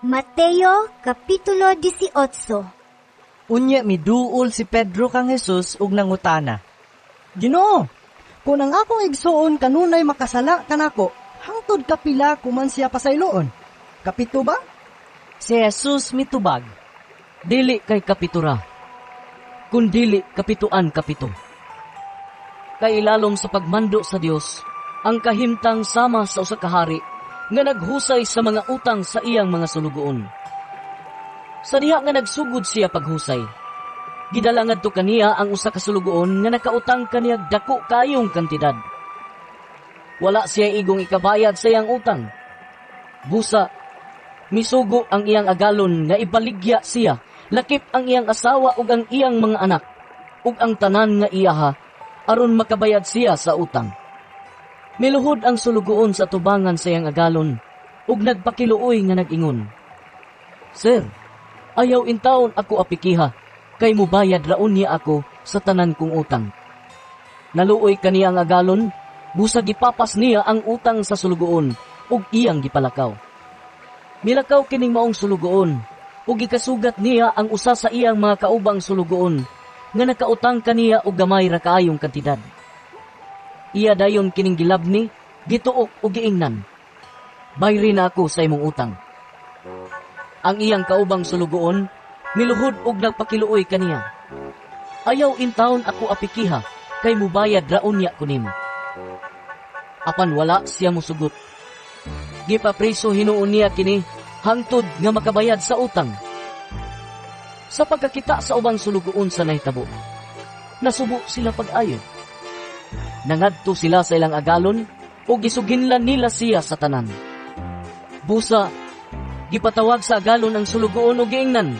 Mateo Kapitulo 18. Unya miduol si Pedro kang Jesus ug nangutana. Ginoo, kung ang akong igsuon kanunay makasala kanako, hangtod kapila ko man siya pasayloon? Kapito ba? Si Jesus mitubag. Dili kay kapitura, kundili kapituan kapito. Kay ilalom sa pagmando sa Dios, ang kahimtang sama sa usa ka hari nga naghusay sa mga utang sa iyang mga sulugoon. Sa diha nga nagsugod siya paghusay, gidala ngadto kaniya ang usa ka sulugoon nga nakautang kaniya dako kayong kantidad. Wala siya igong ikabayad sa iyang utang. Busa, misugo ang iyang agalon nga ibaligya siya, lakip ang iyang asawa ug ang iyang mga anak, ug ang tanan nga iyaha, aron makabayad siya sa utang. Miluhod ang sulugoon sa tubangan sa iyang agalon, ug nagpakiluoy nga nag-ingon, "Sir, ayaw intawon ako apikiha, kay mubayad ra unya ako sa tanan kong utang." Naluoy kaniya ang agalon, busa gipapas niya ang utang sa sulugoon ug iyang gipalakaw. Milakaw kining maong sulugoon, ug gikasugat niya ang usa sa iyang mga kaubang sulugoon nga nakautang kaniya og gamay ra kaayong kantidad. Iya dayon kining gilabni, gituok ug giingnan, "Bayri na ako sa imong utang." Ang iyang kaubang sulugoon miluhod og nagpakiluoy kaniya, "Ayaw intawon ako apikiha, kay mubayad ra unya ko nimo." Apan wala siya musugot. Gipapriso hinuon niya kini hangtod nga makabayad sa utang. Sa pagkakita sa ubang sulugoon sa nahitabo, nasubo sila pag-ayo. Nangadto sila sa ilang agalon ug gisuginlan nila siya sa tanan. Busa, gipatawag sa agalon ang sulugoon ug giingnan,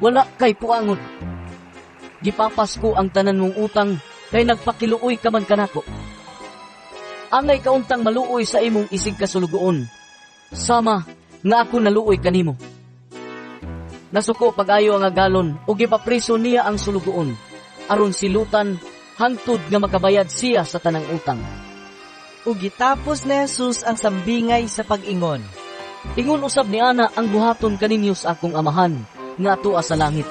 "Wala kay puangon. Gipapas ko ang tanan mong utang kay nagpakiluoy ka man kanako. Angay kauntang maluoy sa imong isig kasulugoon, sama nga ako naluoy kanimo." Nasuko pag-ayo ang agalon ug gipapriso niya ang sulugoon aron silutan hangtod nga makabayad siya sa tanang utang. Ug gitapos ni Jesus ang sambingay sa pag-ingon. Ingon usab ni ana ang buhaton kaninyo sa akong Amahan nga atoa sa langit,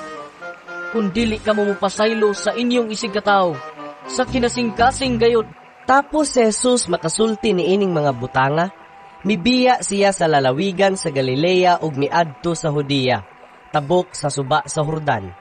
kung dili kamo mopasaylo sa inyong isig katawo sa kinasingkasing gayod. Tapos si Jesus makasulti niining mga butanga, mibiya siya sa lalawigan sa Galilea ug miadto sa Judea, tabok sa suba sa Jordan.